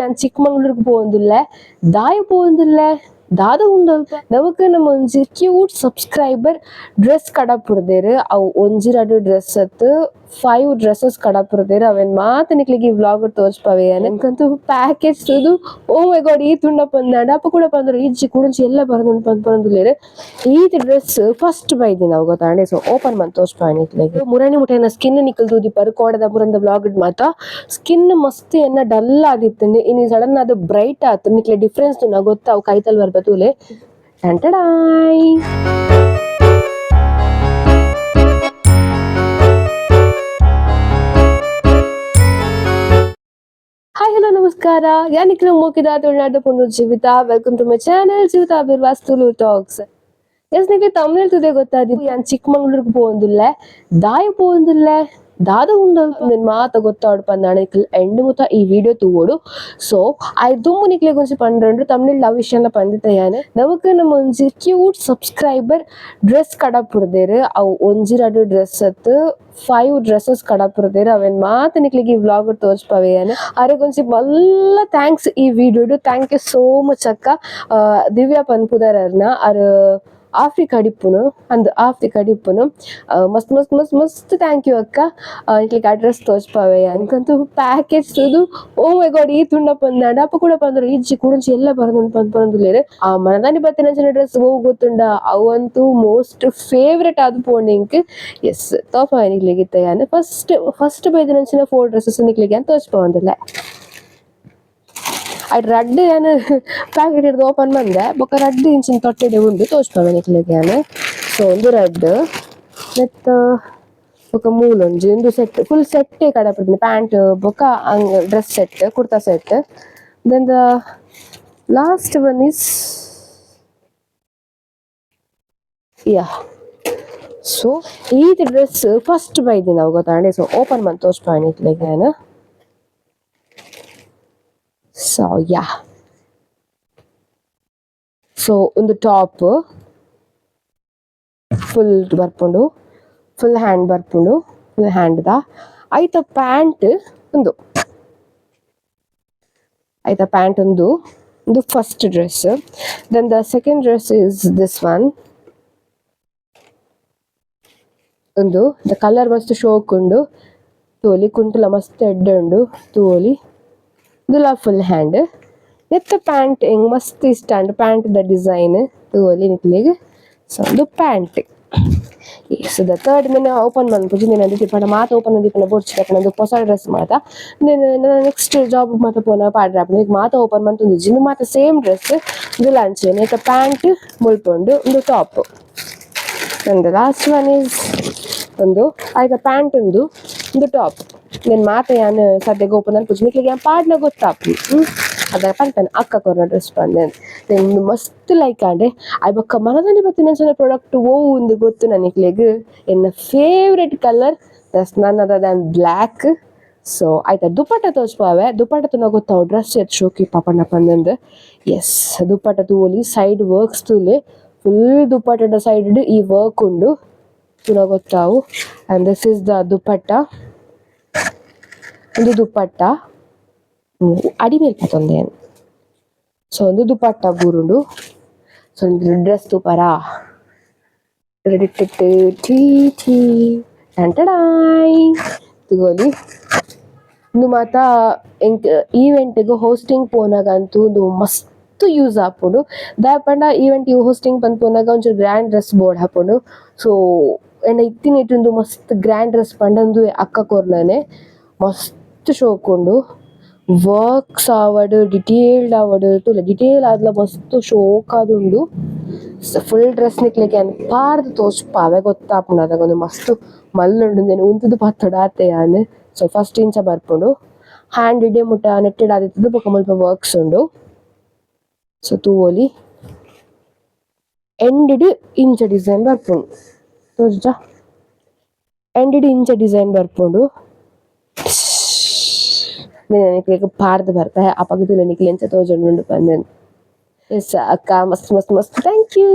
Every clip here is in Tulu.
ಯಾನ್ ಚಿಕ್ಕಮಂಗ್ಳೂರ್ಗ್ ಪೋವೊಂದುಲ್ಲೆ, ದಾಯ ಪೋವೊಂದುಲ್ಲೆ, ದಾದ ಉಂಡಲ್ಪ. ನಮಕ್ ನಮ್ಮ ಒಂಜಿ cute subscriber dress ಕಡಪುಡ್ದೆರ್. ಅವು ಒಂಜಿ ರಡ್ಡ್ ಡ್ರೆಸ್ ಅತ್ತ್, 5 ಡ್ರೆಸ್ಸಸ್ ಕಡಪುಡ್ದೆರ್. ಅವೆನ್ ಮಾತ ನಿಕ್ಲೆಗ್ ಈ ವ್ಲಾಗ್ ತೋಜ್ಪಾವೆ ಯಾನ್. ಎಂಕಂತೂ ಪ್ಯಾಕೇಜ್ ತೂದು ಓ ಮೈ ಗಾಡ್ ಈ ತುಂಡ ಪಂದಾಂಡ ಅಪ್ಪ ಕೂಡ ಪಂದ್ರು ಇಜ್ಜಿ ಕುಡೊಂಜಿ ಎಲ್ಲ ಬರೊಂದುಂಡು ಪಂದ್ ಪನೊಂದುಲ್ಲೆರ್. ಈತ್ ಡ್ರೆಸ್ ಫಸ್ಟ್ ಬೈದಿನ ಅವು ಗೊತ್ತಾಂಡೆ. ಸೊ ಓಪನ್ ಮಂತ್ ತೋಜ್ಪಾವೆ ನಿಕ್ಲೆಗ್. ಮುರಣಿ ಮುಟ್ಟ ಸ್ಕಿನ್ ನಿಕಲ್ ತೂದಿಪ್ಪರ್ ಕೋಡೆದ ಮುರಂದ ವ್ಲಾಗ್ ಮಾತ ಸ್ಕಿನ್ ಮಸ್ತ್ ಎನ್ನ ಡಲ್ ಆದಿತ್ತುಂಡು. ಇನಿ ಸಡನ್ ಆದ್ ಬ್ರೈಟ್ ಆತು. ನಿಕ್ಲೆ ಡಿಫರೆನ್ಸ್ ತೂನ ಗೊತ್ತಾವು ಕೈತಲ್ ಬರ್ಪ ತೂಲೆ. ಟಂಟಡಾಯ್. ಹಾಯ್ ಹಲೋ ನಮಸ್ಕಾರ, ಯಾನ್ ನಿಕ್ಲೆನ ಮೋಕೆದ ತುಳುನಾಡ್ದ ಪೊಣ್ಣು Jeevitha. Welcome to my channel Jeevitha Birwas Tulu talks. Yes, ನಿಕ್ಲೆ ತಮಿಳ್ ತುದೆ ಗೊತ್ತಾದಿ ಯಾನ್ ಚಿಕ್ಕಮಂಗ್ಳೂರ್ಗ್ ಪೋವೊಂದುಲ್ಲೆ, ದಾಯ ಪೋವೊಂದುಲ್ಲೆ, ದಾದ ಉಂಡಲ್ಪ ಉಂದೆನ್ ಮಾತ ಗೊತ್ತಾವೊಡು ಪಂದಾಂಡ ನಿಕುಲು ಎಂಡ್ ಮುತ ಈ ವಿಡಿಯೋ ತೂವೊಡು. ಸೊ ಆಯ್ ದುಂಬು ನಿಕ್ಲೆಗ್ ಒಂಜಿ ಪಂಡ್ರಂಡು ತಮಿಳ್ ಲವ್ ವಿಷಯಲ ಪಂದಿತ್ತೆ ಯಾನ್. ನಮಕ್ ನಮ್ಮ ಒಂಜಿ cute subscriber dress ಕಡಪುಡ್ದೆರ್. ಅವು ಒಂಜಿ ರಡ್ಡ್ ಡ್ರೆಸ್ ಅತ್ತ್, 5 ಡ್ರೆಸ್ಸಸ್ ಕಡಪುಡ್ದೆರ್. ಅವೆನ್ ಮಾತ ನಿಕ್ಲೆಗ್ ಈ ವ್ಲಾಗ್ ತೋಜ್ಪಾವೆ ಯಾನ್. ಅರೆಗ್ ಒಂಜಿ ಮಲ್ಲ thanks ಈ ವಿಡಿಯೋಡು. Thank you so much ಅಕ್ಕ. ದಿವ್ಯಾ ಪನ್ಪುದರ್ ಅರ್ನ. ಅರ್ ಆಫ್ರಿಕಾ ಡಿಪ್ಪುನು ಅಂದ್ ಆಫ್ರಿಕಾ ಡಿಪ್ಪುನು. ಮಸ್ತ್ ಮಸ್ತ್ ಮಸ್ತ್ ಮಸ್ತ್ thank you ಅಕ್ಕ. ನಿಕ್ಲೆಗ್ ಅಡ್ರೆಸ್ ತೋಜ್ಪಾವೆ ಯಾನ್. ಎಂಕಂತೂ ಪ್ಯಾಕೇಜ್ ತೂದು ಓ ಮೈ ಗಾಡ್ ಈ ತುಂಡ ಪಂದಾಂಡ ಅಪ್ಪ ಕೂಡ ಪಂದ್ರು ಇಜ್ಜಿ ಕುಡೊಂಜಿ ಎಲ್ಲ ಬರೊಂದುಂಡು ಪಂದ್ ಪನೊಂದುಲ್ಲೆರ್. ಆ ಮನದಾನಿ ಬತ್ತಿನಂಚಿನ ಡ್ರೆಸ್ ಒವು ಗೊತ್ತುಂಡ, ಅವಂತೂ ಮೋಸ್ಟ್ ಫೇವ್ರೇಟ್ ಆದ್ ಪೋಂಡು ಎಂಕ್. ಎಸ್, ತೋಪಾವೆ ನಿಕ್ಲೆಗ್ ಇತ್ತೆ ಯಾನ್. ಫಸ್ಟ್ ಫಸ್ಟ್ ಬೈದಿನಂಚಿನ 4 ಡ್ರೆಸ್ಸಸ್ ನಿಕ್ಲೆಗ್ ಯಾನ್ ತೋಜ್ಪಾವೊಂದುಲ್ಲೆ. ಐಟ್ ರಡ್ಡ್ ಯಾನ್ ಪ್ಯಾಕೆಟ್ ಹಿಡ್ದು ಓಪನ್ ಮಂದೆ, ಬೊಕ ರಡ್ಡ್ ಇಂಚಿನ ತೊಟ್ಟೆಡೆ ಉಂಡು, ತೋಜ್ಪಾವೆ ನಿಕ್ಲೆಗ್ ಯಾನ್. ಸೊ ಉಂದು ರಡ್ಡ್ ನೆತ್ತ ಬೊಕ ಮೂಲೊಂಜಿ ಉಂದು ಸೆಟ್, ಫುಲ್ ಸೆಟ್ಟೇ ಕಡಪುಡ್ದಿನಿ. ಪ್ಯಾಂಟ್ ಬೊಕ dress set, kurta set. Then the last one is yeah. So ಈತ್ dress first ಬೈದಿನ ಅವು ಗೊತ್ತಾಂಡೆ. ಸೊ ಓಪನ್ ಮಂತ್ ತೋಜ್ಪಾವೆ ನಿಕ್ಲೆಗ್ ಯಾನ್. So yeah, so ಒಂದು ಟಾಪ್ ಫುಲ್ ಬರ್ಪುಂಡು, ಫುಲ್ ಹ್ಯಾಂಡ್ ಬರ್ಪುಂಡು, ಫುಲ್ ಹ್ಯಾಂಡ್ ದ. ಐತ ಪ್ಯಾಂಟ್ ಉಂದು, ಐತ ಪ್ಯಾಂಟ್ ಉಂದು. ಉಂದು first dress. Then the second dress is this one. ಉಂದು ದ ಕಲರ್ ಮಸ್ತ್ ಶೋಕ್ ಉಂಡು ತೂವೊಲಿ, ಕುಂಟುಲ ಮಸ್ತ್ ಎಡ್ಡೆ ಉಂಡು ತೂವೊಲಿ. ಉಂದುಲ ಫುಲ್ ಹ್ಯಾಂಡ್. ನೆತ್ತ ಪ್ಯಾಂಟ್ ಎಂಕ್ ಮಸ್ತ್ ಇಷ್ಟ ಆಂಡ್. ಪ್ಯಾಂಟ್ ದ ಡಿಸೈನ್ ತೂವೊಲಿ ನಿಕ್ಲೆಗ್. ಸೊ ಉಂದು pant. So the third ನೆನ್ ಓಪನ್ ಮನ್ಪುಜಿ ನೆನ್ ಅಂದ್ ಪಂಡ ಮಾತ ಓಪನ್ ಮಂದಿಪ್ಪುನ ಬೊಡ್ಚಿ ಯಾಕಂದ್ರೆ ಉಂದು ಪೊಸ ಡ್ರೆಸ್ ಮಾತ. ನೆನ್ ನನ ನೆಕ್ಸ್ಟ್ ಜಾಬ್ ಮಾತ ಪೋನ ಪಾಡ್ರೆ ಆಪುಂಡು. ಇಕ್ ಮಾತ ಓಪನ್ ಮಂತೊಂದಿಜ್ಜಿ. ಉಂದು ಮಾತ ಸೇಮ್ ಡ್ರೆಸ್. ಉಂದುಲ ಅಂಚೆನೆ ನೆತ್ತ ಪ್ಯಾಂಟ್ ಮುಲ್ಪ ಉಂಡು, ಉಂದು top. And the last one is ಉಂದು ಐತ ಪ್ಯಾಂಟ್ ಉಂದು, ಉಂದು ಟಾಪ್. ನೆನ್ ಮಾತ ಯಾನ್ ಸದ್ಯಗ್ ಓಪನ್ ಮನ್ಪುಜಿ. ನಿಕ್ಲೆಗ್ ಯಾನ್ ಪಾಡ್ನ ಗೊತ್ತಾಪುಂಡು. ಅದ ಪನ್ಪೆನ್ ಅಕ್ಕ ಕೊರ್ನ ಡ್ರೆಸ್ ಪಂದ್. ಉಂದು ಮಸ್ತ್ ಲೈಕ್ ಆಂಡ್. ಆಯ್ ಬೊಕ್ಕ ಮನದಾನಿ ಬತ್ತಿನಂಚಿನ ಪ್ರಾಡಕ್ಟ್ ಒವು ಉಂದು ಗೊತ್ತುನ ನಿಕ್ಲೆಗ್? ಎನ್ನ favourite colour that's none other than black. So ಐತ ದುಪಟ್ಟ ತೋಜ್ಪಾವೆ. ದುಪಟ್ಟ ತೂನ ಗೊತ್ತಾವು ಡ್ರೆಸ್ ಏತ್ ಶೋಕಿ ಪಾಪಣ್ಣ ಪಂದಂದ್. ಎಸ್, ದುಪಟ್ಟ ತೂವೊಲಿ, ಸೈಡ್ ವರ್ಕ್ಸ್ ತೂಲೆ. ಫುಲ್ ದುಪಟ್ಟದ ಸೈಡ್ ಈ ವರ್ಕ್ ಉಂಡು, ತೂನ ಗೊತ್ತಾವು. And this is the dupatta. ಉಂದು ದುಪಟ್ಟ ಅಡಿಮೇಲ್ ಪತೊಂದೆ. ಸೊ ಉಂದು ದುಪಟ್ಟ ಬೂರುಂಡು. ಸೊ ಉಂದು ಡ್ರೆಸ್ ತೂಪರಾ. ಟೀ ಟೀ ಟಂಟಡಾಯ್. ತೂವೊಲಿ, ಉಂದು ಮಾತ ಎಂಕ್ ಈವೆಂಟ್ ಗ್ ಹೋಸ್ಟಿಂಗ್ ಪೋನಗ ಅಂತೂ ಉಂದು ಮಸ್ತ್ ಯೂಸ್ ಆಪುಂಡು. ದಾಯೆ ಪಂಡ ಈವೆಂಟ್ ಹೋಸ್ಟಿಂಗ್ ಪಂದ್ ಪೋನಗ ಒಂಚೂರು ಗ್ರ್ಯಾಂಡ್ ಡ್ರೆಸ್ ಬೋಡಾಪುಂಡು. ಸೊ ಎನ್ನ ಇತ್ತಿನೆಟ್ ಉಂದು ಮಸ್ತ್ ಗ್ರ್ಯಾಂಡ್ ಡ್ರೆಸ್ ಪಂಡ ಉಂದುವೆ ಅಕ್ಕ ಕೊರ್ನನೆ. ಮಸ್ತ್ ಶೋಕು ಉಂಡು. ವರ್ಕ್ಸ್ ಆವಡ್ ಡಿಟೇಲ್ಡ್ ಆವಡ್ ತೂಲೆ, ಡಿಟೇಲ್ ಆದ್ಲ ಮಸ್ತ್ ಶೋಕಾದುಂಡು. ಫುಲ್ ಡ್ರೆಸ್ ನಿಕ್ಲೆಗ್ ಯಾನ್ ಪಾಡ್ದ್ ತೋಜ್ಪಾವೆ, ಗೊತ್ತಾಪುಂಡು ಅದಗ ಉಂದು ಮಸ್ತ್ ಮಲ್ಲುಂಡು. ಉಂದೆನ್ ಉಂತುದು ಪತ್ತೊಡು ಆತೆ ಯಾನ್. ಸೊ ಫಸ್ಟ್ ಇಂಚ ಬರ್ಪುಂಡು. ಹ್ಯಾಂಡ್ ಇಡೆ ಮುಟ್ಟ ನೆಟ್ಟೆಡ್ ಆದಿತ್ತುದು ಬೊಕ ಮುಲ್ಪ ವರ್ಕ್ಸ್ ಉಂಡು. ಸೊ ತೂವೊಲಿ, ಎಂಡ್ ಡ್ ಇಂಚ ಡಿಸೈನ್ ಬರ್ಪುಂಡು. ತೋಜುಜ? ಎಂಡ್ ಡ್ ಇಂಚ ಡಿಸೈನ್ ಬರ್ಪುಂಡು. ನಿಕ್ಲೆಗ್ ಪಾಡ್ದ್ ಬರ್ಪೆ, ಅಪಗ ತೂಲೆ ನಿಕ್ಲೆ ಎಂಚ ತೋಜೊಂದುಂಡು ಪಂದ್. ಎಸ್, ಅಕ್ಕ ಮಸ್ತ್ ಮಸ್ತ್ ಮಸ್ತ್ thank you.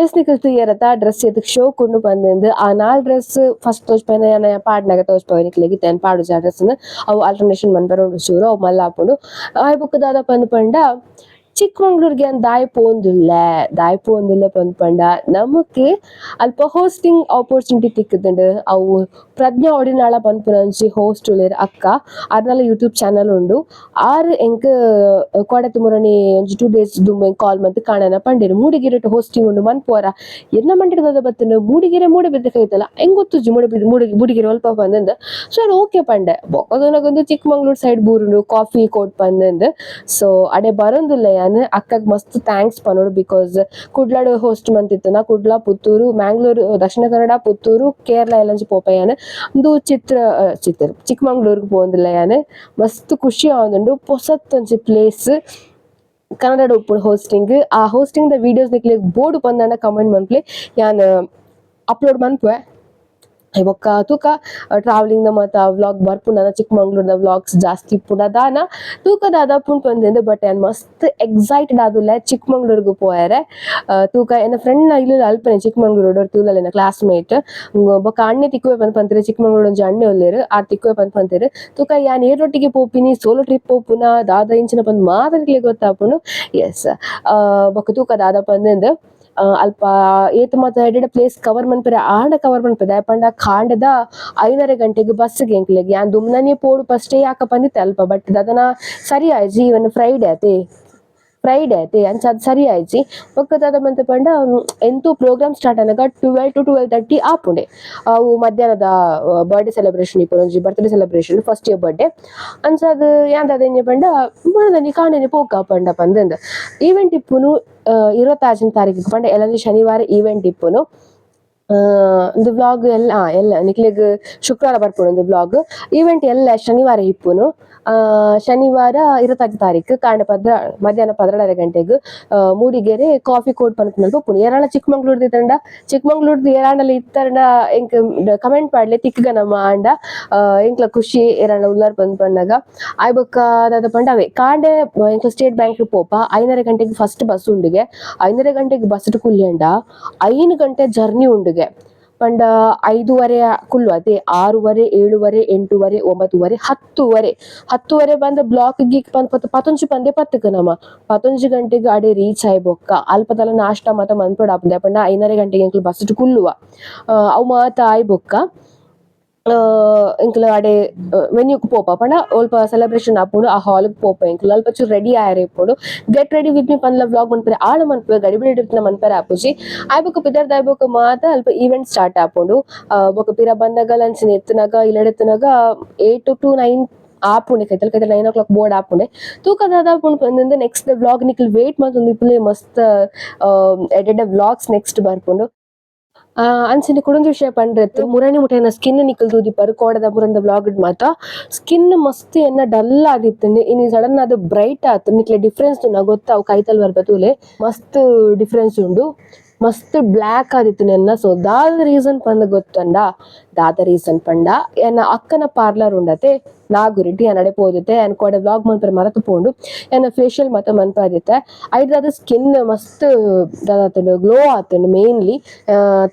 S ನಿಕಲ್ ತೂಯರತ dress ಎದಕ್ ಶೋಕ್ ಉಂಡು ಪಂದ್ ಆ ನಾಲ್ ಡ್ರೆಸ್ ಫಸ್ಟ್ ತೋಜ್ಪೈನ ಯಾನ ಪಾಡ್ನಗ ತೋಜ್ಪವೆ ನಿಕ್ಲೆಗ್ ಇತ್ತೆ ಯಾನ್ ಪಾಡುಜಿ ಆ ಡ್ರೆಸ್ ಅವು ಆಲ್ಟರ್ನೇಷನ್ ಮನ್ಪೆರೆ ಉಂಡು ಚೂರು ಅವು ಮಲ್ಲ ಆಪುಂಡು. ಆಯ್ ಬೊಕ್ಕ ದಾದ ಪಂದ್ ಪಂಡ ಚಿಕ್ಕಮಂಗ್ಳೂರ್ಗೆ ಯಾನ್ ದಾಯೆ ಪೋಂದುಲ್ಲೆ ದಾಯೆ ಪೋಂದುಲ್ಲೆ ಪಂದ್ ಪಂಡ ನಮಕ್ ಅಲ್ಪ ಹೋಸ್ಟಿಂಗ್ ಆಪರ್ಚುನಿಟಿ ತಿಕ್ಕುದುಂಡು. ಅವು ಪ್ರಜ್ಞಾ ಒಡಿನಾಳ ಪನ್ಪುನಂಚಿ ಹೋಸ್ಟ್ ಉಲ್ಲೆರ್ ಅಕ್ಕ ಅರ್ನಲ ಯೂಟ್ಯೂಬ್ ಚಾನಲ್ ಉಂಡು. ಆರ್ ಎಂಕ್ ಕೋಡೆ ಮುರಣಿ ಒಂಜಿ 2 ಡೇಸ್ ದುಂಬು ಎಂಕ್ ಕಾಲ್ ಮಂತ್ ಕಾಣನ ಪಂಡೆರ್ ಮೂಡಿಗೆರೆಟ್ ಹೋಸ್ಟಿಂಗ್ ಉಂಡು ಮನ್ಪುವರ ಎನ್ನ ಮಂಡೆಡ್ ದಾದ ಬತ್ತುಂಡು ಮೂಡಿಗೆರೆ ಮೂಡಬಿದ್ರೆ ಕೈತಲ ಎಂಕ್ ಗೊತ್ತುಜ್ಜಿ ಮೂಡಿಗೆರೆ ಒಲ್ಪ ಪಂದ್ ಸೊ ಯಾನ್ ಓಕೆ ಪಂಡೆ. ಬೊಕ್ಕ ಚಿಕ್ಕಮಂಗ್ಳೂರ್ ಸೈಡ್ ಬೂರುಂಡು ಕಾಫಿ ಕೋಟ್ ಪಂದ್ ಸೊ ಅಡೆ ಬರೊಂದುಲ್ಲೆ ಯಾನ್ ಅಕ್ಕಗ್ ಮಸ್ತ್ thanks ಪನೊಡು because ಕುಡ್ಲಡ್ ಹೋಸ್ಟ್ ಮಂತಿತ್ತುನ ಕುಡ್ಲ ಪುತ್ತೂರು ಮ್ಯಾಂಗ್ಳೂರ್ ದಕ್ಷಿಣ ಕನ್ನಡ ಪುತ್ತೂರು ಕೇರಳ ಎಲ್ಲಂಚಿ ಪೋಪೆ ಯಾನ್ ಉಂದು ಚಿತ್ರ ಚಿತ್ರ ಚಿಕ್ಕಮಂಗ್ಳೂರ್ಗ್ ಪೋವೊಂದುಲ್ಲೆ ಯಾನ್ ಮಸ್ತ್ ಖುಷಿ ಆವೊಂದುಂಡು ಪೊಸತ್ ಒಂಜಿ ಪ್ಲೇಸ್ ಕನ್ನಡಡ್ ಉಪ್ಪುಂಡು ಹೋಸ್ಟಿಂಗ್. ಆ ಹೋಸ್ಟಿಂಗ್ ದ ವೀಡಿಯೋಸ್ ನಿಕ್ಲೆಗ್ ಬೋಡು ಪಂದಾಂಡ ಕಮೆಂಟ್ ಮನ್ಪುಲೆ ಯಾನ್ ಅಪ್ಲೋಡ್ ಮನ್ಪುವೆ. ಬೊಕ್ಕ ತೂಕ ಟ್ರಾವೆಲಿಂಗ್ ದ ಮಾತ ವ್ಲಾಗ್ ಬರ್ಪುಂಡು ಚಿಕ್ಕಮಂಗ್ಳೂರ್ದ ವ್ಲಾಗ್ಸ್ ಜಾಸ್ತಿ ಇಪ್ಪುಂಡ ದಾನ ತೂಕ ದಾದ ಪುಂಡು ಪಂದ್. ಬಟ್ ಯಾನ್ ಮಸ್ತ್ ಎಕ್ಸೈಟೆಡ್ ಆದುಲ್ಲೆ ಚಿಕ್ಕಮಂಗ್ಳೂರ್ಗ್ ಪೋಯೆರೆ. ತೂಕ ಎನ್ನ ಫ್ರೆಂಡ್ ನ ಇಲ್ಲ್ ಅಲ್ಪನೆ ಚಿಕ್ಕಮಂಗ್ಳೂರು ತೂಲಲ್ ಎನ್ನ ಕ್ಲಾಸ್ಮೇಟ್ ಬೊಕ್ಕ ಅಣ್ಣೆ ತಿಕ್ಕುವೆ ಪಂದ್ ಪಂತೆರ್ ಚಿಕ್ಕಮಂಗ್ಳೂರ್ ಒಂಜಿ ಅಣ್ಣೆ ಉಲ್ಲೆರ್ ಆರ್ ತಿಕ್ಕುವೆ ಪಂದ್ ಪಂತೆರ್. ತೂಕ ಯಾನ್ ಏರೊಟ್ಟಿಗೆ ಪೋಪಿನಿ ಸೋಲೋ ಟ್ರಿಪ್ ಪೋಪುನ ದಾದ ಇಂಚಿನ ಪಂದ್ ಮಾತ ನಿಕ್ಲೆಗ್ ಗೊತ್ತಾಪುಂಡು. ಎಸ್ ಬೊಕ್ಕ ತೂಕ ದಾದ ಪಂದ್ ಅಲ್ಪ ಏತ್ ಮಾತ ಎಡ್ಡೆಡ್ಡೆ ಪ್ಲೇಸ್ ಕವರ್ ಮನ್ಪೆರೆ ಆಂಡ ಕವರ್ ಮನ್ಪೆರೆ ದಾಯೆ ಪಂಡ ಕಾಂಡದ 5:30 ಗಂಟೆಗ್ ಬಸ್ ಗೆ ಎಂಕ್ಲೆಗ್ ಯಾನ್ ದುಮ್ನನೆ ಪೋಡು ಫಸ್ಟೇ ಯಾಕ ಪಂದಿತ್ತೆ ಅಲ್ಪ ಬಟ್ ದಾದನ ಸರಿ ಆಯ್ಜಿ ಇವನ್ ಫ್ರೈಡೆ ಅತೆ ಫ್ರೈಡೆ ಅತೆ ಅಂಚ ಅದು ಸರಿ ಆಯ್ಜಿ. ಬೊಕ್ಕ ದಾದ ಮಂತ್ ಪಂಡ ಎಂತು ಪ್ರೋಗ್ರಾಮ್ ಸ್ಟಾರ್ಟ್ ಆನಗ 12 ಟು 12:30 ಆಪುಂಡೆ. ಅವು ಮಧ್ಯಾಹ್ನದ ಬರ್ಡೇ ಸೆಲೆಬ್ರೇಷನ್ ಇಪ್ಪುಂಡು ಒಂಜಿ birthday celebration first year birthday ಅಂಚಾದ್ ಯಾನ್ ದಾದ ಎಂಚ ಪಂಡ ಮನದಾನಿ ಕಾಂಡೆನೆ ಪೋಕ ಪಂಡ ಪಂದ್ ಈವೆಂಟ್ ಇಪ್ಪುನು 26ನೇ ತಾರೀಕು ಪಂಡ ಎಲ್ಲಂಜಿ ಶನಿವಾರ ಈವೆಂಟ್ ಇಪ್ಪುನು. ಒಂದು ವ್ಲಾಗ್ ಎಲ್ಲ ಎಲ್ಲ ನಿಕ್ಲೆಗ್ ಶುಕ್ರವಾರ ಬರ್ಪುಂಡು ಒಂದು ವ್ಲಾಗ್. ಈವೆಂಟ್ ಎಲ್ಲ ಶನಿವಾರ ಇಪ್ಪುನು. ಶನಿವಾರ 26 ತಾರೀಕು ಕಾಂಡೆ ಮಧ್ಯಾಹ್ನ 12:30 ಗಂಟೆಗ್ ಮೂಡಿಗೆರೆ ಕಾಫಿ ಕೋಟ್ ಪನ್ಪುನಲ್ಪ ಉಪ್ಪುಂಡು. ಏರಾಂಡ ಚಿಕ್ಕಮಂಗ್ಳೂರ್ದ ಇತ್ತಂಡ ಚಿಕ್ಕಮಂಗ್ಳೂರ್ದ ಏರಾಂಡಲ ಇತ್ತಂಡ ಎಂಕ್ ಕಮೆಂಟ್ ಪಾಡ್ಲೆ ತಿಕ್ಕುಗ ನಮ್ಮ ಆಂಡ ಎಂಕ್ಲ ಖುಷಿ ಏರಾಂಡ ಉಲ್ಲರ್ ಪಂದ್ ಪನ್ನಗ. ಆಯ್ ಬೊಕ್ಕ ದಾದ ಪಂಡ ಅವೇ ಕಾಂಡೆ ಎಂಕ್ಲ ಸ್ಟೇಟ್ ಬ್ಯಾಂಕ್ ಪೋಪ 5:30 ಗಂಟೆಗ್ ಫಸ್ಟ್ ಬಸ್ ಉಂಡುಗೆ. 5:30 ಗಂಟೆಗ್ ಬಸ್ ಕುಲ್ಯಂಡ 5 ಗಂಟೆ ಜರ್ನಿ ಉಂಡುಗೆ. ಪಂಡ 5:30 ಕುಲ್ಲು ಅದೇ 6:30 7:30 8:30 9:30 10:30 10:30 ಬಂದ ಬ್ಲಾಕ್ ಗೀಕ್ ಪಂದ್ ಪತ್ತು ಪತ್ತೊಂಜಿ ಪಂದೆ ಪತ್ತುಕು ನಮ 11 ಗಂಟೆಗೆ ಅಡೆ ರೀಚ್ ಆಯ್ ಬೊಕ್ಕ ಅಲ್ಪದಲ ನಾಷ್ಟ ಮಾತ ಮನ್ಪೊಡು ಆಪುಂಡು. ಪಂಡ 5:30 ಗಂಟೆಗೆ ಎಂಕ್ಲು ಬಸ್ ಕುಲ್ಲುವ ಅವು ಮಾತ ಆಯ್ ಬೊಕ್ಕ ಎಂಕ್ಲು ಅಡೆ ವೆನ್ಯೂಗ್ ಪೋಪ ಪಂಡ ಒಲ್ಪ ಸೆಲೆಬ್ರೇಷನ್ ಆಪುಂಡು ಆ ಹಾಲ್ ಪೋಪ ಎಂಕ್ಲು ಅಲ್ಪ ಚೂರು ರೆಡಿ ಆಯರೆ ಇಪ್ಪೊಡು. Get ready with me ಪಂದ್ಲ vlog ಮನ್ಪೆರೆ ಆಳ ಮನ್ಪುವೆ ಗಡಿಬಿಡಿ ಇತ್ತಿನ ಮನ್ಪೆರೆ ಆಪುಜಿ. ಆಯ್ ಬೊಕ್ಕ ಪಿದರ್ದ ಆಯ್ ಬೊಕ್ಕ ಮಾತ ಅಲ್ಪ ಈವೆಂಟ್ ಸ್ಟಾರ್ಟ್ ಆಪುಂಡು. ಬೊಕ್ಕ ಪಿರ ಬಂದಾಗ ಲಂಚ್ ಎತ್ತುನಗ ಇಲ್ಲಡೆ ಎತ್ತುನಗ 8 ಟು 9 ಆಪುಂಡೆ ಕೈತಲ್ ಕೈತಲ್ 9 ಓ ಕ್ಲಾಕ್ ಬೋರ್ಡ್ ಆಪುಂಡೆ. ತೂಕ ದಾದ ಆಪುಂಡು ಪಂದ್ ನೆಕ್ಸ್ಟ್ ವ್ಲಾಗ್ ನಿಕ್ಲ್ ವೇಟ್ ಮಂತೊಂದು ಇಪ್ಪುಲೆ. ಮಸ್ತ್ ಎಡ್ಡೆಡ್ಡೆ ವ್ಲಾಗ್ಸ್ ನೆಕ್ಸ್ಟ್ ಬರ್ಪುಂಡು. ಅಂಚನೆ ಕುಡೊಂಜಿ ವಿಷಯ ಪಂಡ್ರೆತ್ ಮುರಣಿ ಮುಟೈನ ಸ್ಕಿನ್ ನಿಕಲ್ ತೂದಿಪ್ಪರ್ ಕೋಡೆದ ಮುರಂದ ವ್ಲಾಗ್ ಮಾತ ಸ್ಕಿನ್ ಮಸ್ತ್ ಎನ್ನ ಡಲ್ ಆದಿತ್ತುಂಡು. ಇನಿ ಸಡನ್ ಅದು ಬ್ರೈಟ್ ಆತು. ನಿಕ್ಲೆ ಡಿಫ್ರೆನ್ಸ್ ತೂನ ಗೊತ್ತಾವು ಕೈತಲ್ ಬರ್ಪ ತೂಲೆ ಮಸ್ತ್ ಡಿಫ್ರೆನ್ಸ್ ಉಂಡು. ಮಸ್ತ್ ಬ್ಲ್ಯಾಕ್ ಆದಿತ್ತು ಎನ್ನ. ಸೊ ದಾದ ರೀಸನ್ ಪಂದ್ ಗೊತ್ತಂಡ ದಾದ ರೀಸನ್ ಪಂಡ ಎನ್ನ ಅಕ್ಕನ ಪಾರ್ಲರ್ ಉಂಡತೆ ನಾಗುರಿಟ್ ಯಾನ್ ಅಡೆ ಪೋದಿತ್ತೆ. ಯಾನ್ ಕೋಡೆ ವ್ಲಾಗ್ ಮನ್ಪೆರೆ ಮರತ್ ಪೋಂಡು. ಎನ್ನ ಫೇಶಿಯಲ್ ಮಾತ ಮನ್ಪಾದಿತ್ತೆ. ಐಡ್ದಾದ್ ಸ್ಕಿನ್ ಮಸ್ತ್ ದಾದಾತುಂಡು ಗ್ಲೋ ಆತುಂಡು. ಮೇನ್ಲಿ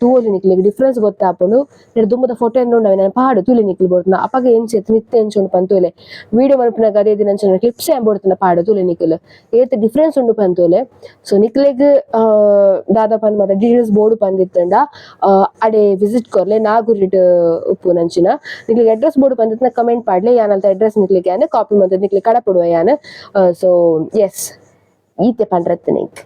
ತೂವೊಲಿ ನಿಕ್ಲೆಗ್ ಡಿಫ್ರೆನ್ಸ್ ಗೊತ್ತಾಪುಂಡು. ನೆಡ್ ದುಂಬುದ ಫೋಟೋ ಏನ್ ಉಂಡು ಅವೆನ್ ಪಾಡು ತೂಲೆ ನಿಕ್ಲು ಬೋಡ್ತುಂಡ ಅಪಗ ಎಂಚ ಇತ್ತು ಇತ್ತೆ ಎಂಚ ಉಂಡು ಪಂದ್ ತೂಲೆ. ವೀಡಿಯೋ ಮನ್ಪುನಗ ಅದೇ ದಿನ ಕ್ಲಿಪ್ಸ್ ಯಾನ್ ಬೋಡ್ತುಂಡ ಪಾಡು ತೂಲೆ ನಿಕ್ಲು ಏತ್ ಡಿಫ್ರೆನ್ಸ್ ಉಂಡು ಪಂದ್ ತೂಲೆ. ಸೊ ನಿಕ್ಲೆಗ್ ದಾದ ಪಂದ್ ಮಾತ ಡೀಟೇಲ್ಸ್ ಬೋಡು ಪಂದಿತ್ತುಂಡ ಅಡೆ ವಿಸಿಟ್ ಕೊರ್ಲೆ. ನಾಗುರಿಟ್ ಉಪ್ಪುನಂಚಿನ ನಿಕ್ಲೆಗ್ ಅಡ್ರೆಸ್ ಬೋಡು ಪಂದಿತ್ತಿನ ಕಮೆಂಟ್ ಪಾಡ್ಲೆ. ಯಾನ್ ಅಲ್ತ ಅಡ್ರೆಸ್ ನಿಕ್ಲೆಗ್ ಯಾನ್ ಕಾಪಿ ಮಂತ್ ನಿಕ್ಲೆಗ್ ಕಡಪುಡುವೆ ಯಾನ್. ಸೊ ಎಸ್ ಈತೆ ಪಂಡ್ರತ್ತ್ ನಿಂಕ್.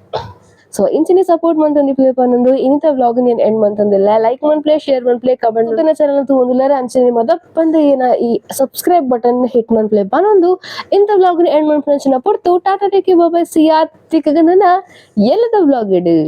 ಸೊ ಇಂಚಿನ ಸಪೋರ್ಟ್ ಮಂತೊಂದು ಇಪ್ಪುಲೆ ಪನೊಂದು ಇನಿತ ವ್ಲಾಗ್ ನ್ ಎಂಡ್ ಮಂತೊಂದುಲ್ಲೆ. ಲೈಕ್ ಮನ್ಪುಲೆ, ಶೇರ್ ಮನ್ಪುಲೆ, ಕಮೆಂಟ್ ಮಲ್ಪುಲೆ. ಚಾನಲ್ ತೂವೊಂದುಲ್ಲೆರ್ ಅಂಚನೆ ಮದಪ್ಪಂದೆ ಏನ ಈ subscribe button hit ಮನ್ಪುಲೆ ಪನೊಂದು ಇಂತ ವ್ಲಾಗ್ ನ್ ಎಂಡ್ ಮನ್ಪುನಂಚಿನ ಪೊರ್ತು. Tata, take care, bye, see ya. ತಿಕ್ಕಗ ನನ ಎಲ್ಲದ ವ್ಲಾಗ್ ಇಡು.